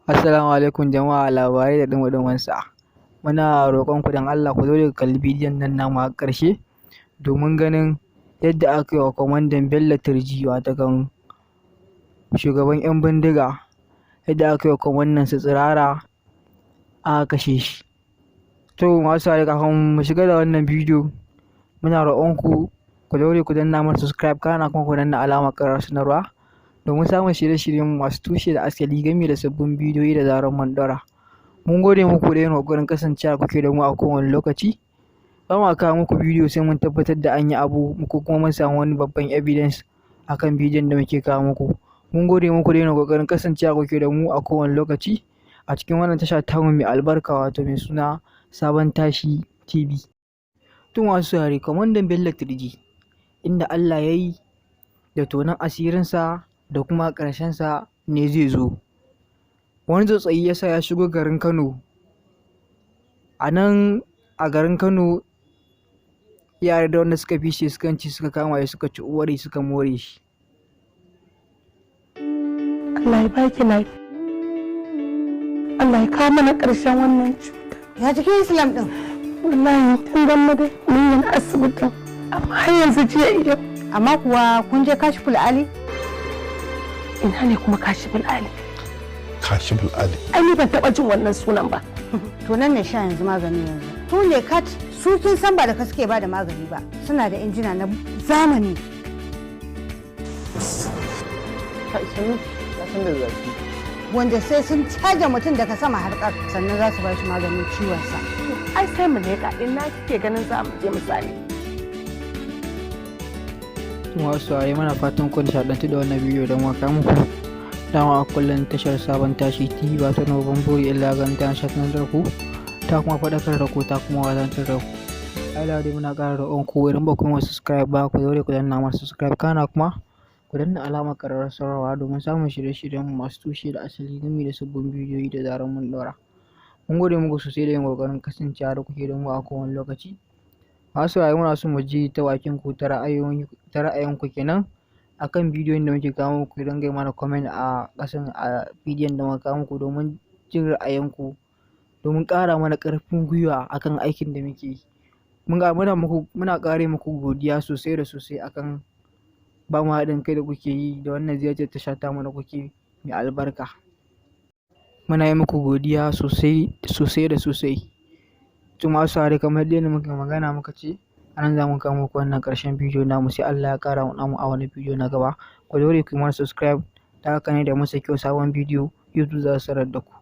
Assalamu alaikum jama'a, labarai da ɗumi sa. Muna roƙon ku don Allah ku zo ku kalli bidiyon nan namu har ƙarshe domin ganin yadda aka yi wa kwamandan Bello Turji, watakan shugaban 'yan bindiga, yadda aka yi wa kwamandan su tsirara aka kashe shi. To masu saurare, kafin mu shiga da wannan bidiyo, muna roƙon ku ku daure ku danna mana subscribe, kana kuma ku danna alamar ƙararrawar sanarwa domin samun shirye-shiryen masu tushe da asali game da sabbin bidiyoyi da zarar mun ɗaura. Mun gode muku da yin ƙoƙarin kasancewa kuke da mu a kowane lokaci. Ba ma kawo muku bidiyo sai mun tabbatar da an yi abu ko kuma mun samu wani babban evidence akan bidiyon da muke kawo muku. Mun gode muku da yin ƙoƙarin kasancewa kuke da mu a kowane lokaci a cikin wannan tasha tamu mai albarka, wato mai suna Sabon Tashi TV. To masu saurare, kwamandan Bello Turji, inda Allah ya yi da tonon asirinsa da kuma ƙarshensa ne zai zo. Wani tsautsayi ya sa ya shigo garin Kano. A nan a garin Kano, yara da wanda suka fi shi iskanci suka kama shi, suka ci uwar shi, suka more shi. Allah ya baki lafiya. Allah ya kawo mana ƙarshen wannan cuta. Ya cikin Islam din? Wallahi tun gan dai mun yi asibitin, amma har yanzu jiya iya. Amma kuwa kun je Kashiful Ali? Ina ne kuma Kashiful Ali? Kashiful Ali. Ai ni ban taɓa jin wannan sunan ba. To nan ne sha yanzu magani yanzu. Su ne kat su, kin san ba da ka suke ba da magani ba. Suna da injina na zamani. Kai, sannu, na san da zafi. Wanda sai sun caja mutum daga sama har ƙar sannan za su ba shi maganin ciwon sa. Ai sai mu leƙa, ina kike ganin za mu je misali? Masu saurare, muna fatan kun nishaɗantu da wannan bidiyo da muka kawo muku. Dama a kullum tashar Sabon Tashi TV ba ta babban buri illa ganin ta nishaɗantar da ku, ta kuma faɗakar da ku, ta kuma wa'azantar da ku. Ila dai muna ƙara roƙon ku, idan ba ku yi subscribe ba, ku daure ku danna mana subscribe, kana kuma ku danna alamar ƙararrawar sanarwa domin samun shirye-shiryen mu masu tushe da asali gami da sabbin bidiyoyi da zarar mun ɗaura. Mun gode muku sosai da yin ƙoƙarin kasancewa da kuke da mu a kowane lokaci. Masu saurare, muna so mu ji ta bakin ku, ta ra'ayinku kenan, akan bidiyon da muke kawo muku. Dinga yi mana comment a ƙasan a bidiyon da muka kawo muku domin jin ra'ayinku, domin ƙara mana ƙarfin gwiwa akan aikin da muke yi. Muna muku, muna ƙara muku godiya sosai da sosai akan ba mu haɗin kai da kuke yi da wannan ziyartar tasha tamu da kuke mai albarka. Muna yi muku godiya sosai sosai da sosai. To masu saurare, kamar yadda muka magana muka ce, a nan za mu kawo muku wannan ƙarshen bidiyo namu, sai Allah ya ƙara mu a wani bidiyo na gaba. Ku daure ku yi mana subscribe, ta haka ne da mun saki sabon bidiyo, YouTube za su sanar da ku.